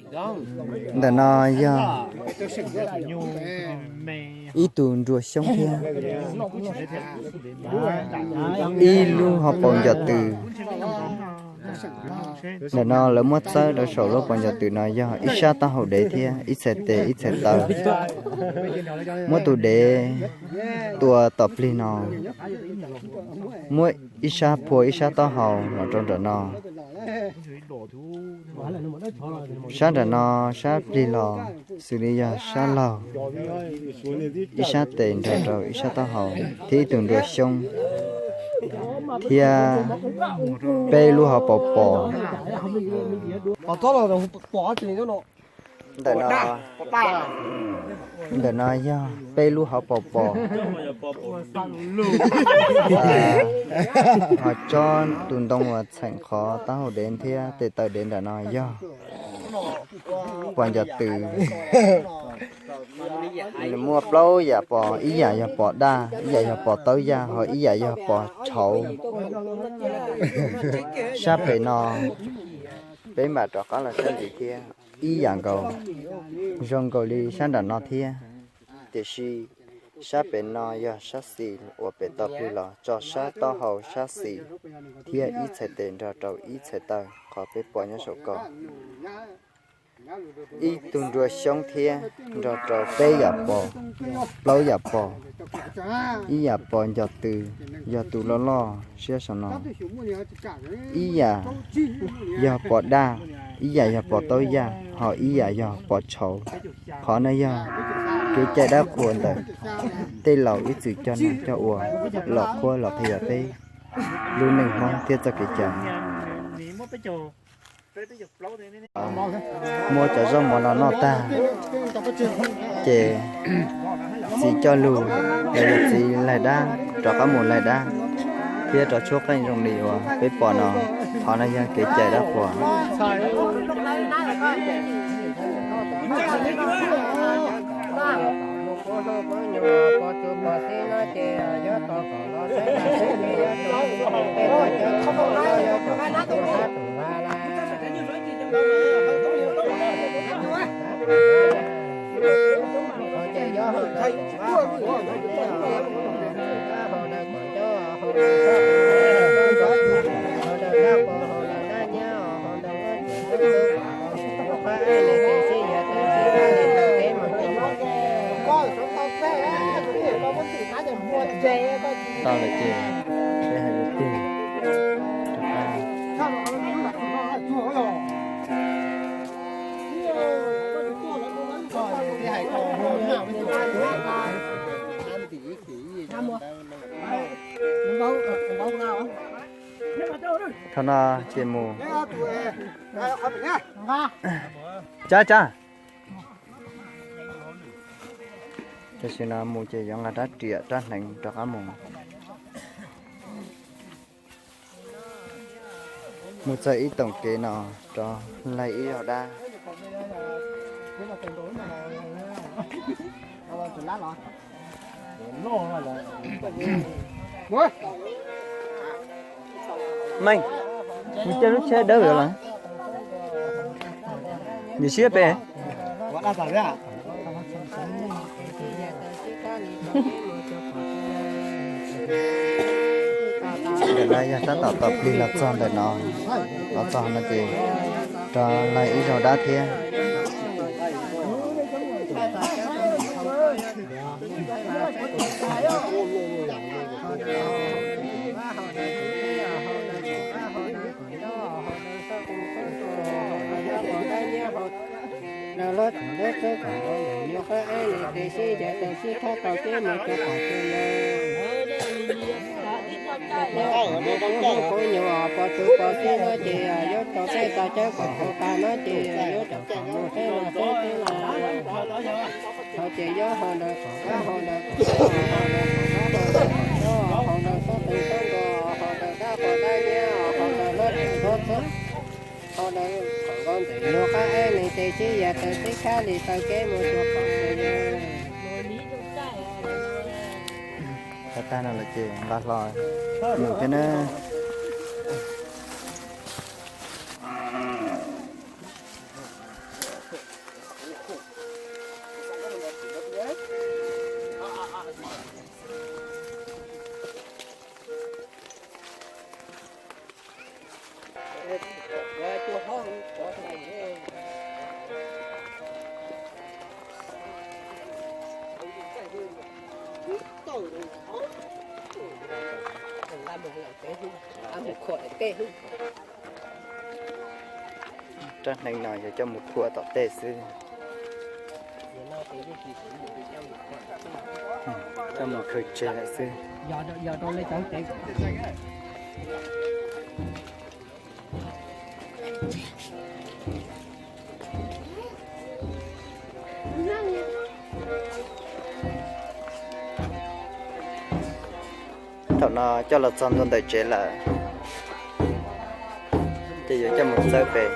Ntawm no yog ib tug nruas xyoob thiab ib lub hauv paus ncov tws. Ntawm no lawv muab txawb rau saum lub paus ncov tws no yog ib sab taub hau dev thiab ib txhais tes ib txhais taw. Muab tus dev tua tom plig no, muab ib sab phua ib sab taub hau los rau nram no. Sab nram no, sab plig los xws li yog sab laug, ib sab tes nrog rau ib sab taub hau, thiab ib tug nruas xyoob, thiab peb lub hauv paus pos. Ntawm no, ntawm no yog peb lub hauv paus pos. Ho tsob tus ntoo uas txheem qhov taub hau dev thiab tes taw dev ntawm no yog pos ncov tws. Nws muaj plaub yam pos, ib yam yog pos daj, ib yam yog pos taub yaj, ho ib yam yog pos tshauv. Sab pem no peb mam rov qab los sab ntxiv thiab, ib yam nkaus, zoo nkaus li sab nram no thiab. Tiam sis sab pem no yog sab xis uas pem tau plig los tso sab taub hau sab xis thiab ib txhais tes nrog rau ib txhais taw qhov peb pom nyob saum ko. Ib tug nruas xyoob thiab nrog rau peb yam pos, plaub yam pos, ib yam pos ncov tws yog tus loj loj siab saum no, ib yam yog pos daj, ib yam yog pos taub yaj, ho ib yam yog pos tshauv. Qhov no yog kev cai dab qhuas ntawm tej laus ib txwm coj noj coj ua los qhuab los qhia peb lub neej Hmoob thiab txoj kev cai. Muab cov zaub mov no noj tag, ces txiv coj lug, los yog txiv laig dab rov qab mus laig dab, thiab rov tshuab qeej zoo li uas peb pom no. Qhov no yog kev cai dab qhuas. Tau lawm ces peb hais lus tiag rov qab. Thaum no ces mus. Cab cab. Tam sim no mus ces yuav nqa rab riam rab hneev rov qab mus. Mus txog ib toom kev no rov laig ib zaug dab. Meej, mus caij lub tsheb dawb lawm. Nim siab pem. Ntawm no yog tab tom tos plig los txog ntawm no, los txog no ces rov laig ib zaug dab thiab. Qub nyuj pos txwv pos xib no ces yuav tso peb tau cawb kom hau tas no ces yuav cov kom mus teb los teb teb los. Thaum ces yuav hau ntawd kom qab hau ntawd kom qab hau ntawd kom qab hau ntawd kom qab hau ntawd xob teev xob nkaus hau ntawd dab pos dab nyiab hau ntawd lub tseem nkaub txob hau ntawd kom nkaus ntxim nyuag qab eb leeg tes sib yav taws teb khab li taw kev mus tsuas kom txwv yawg. Tag tag no lawm ces nqa hlo mus thiab na. Rab hneev no yog coj mus khuam tom tej xwb, coj mus khaws tseg lawm xwb. Thaum no coj los txog ntua ntawm tsev lawm, ces yuav coj mus txawb pem.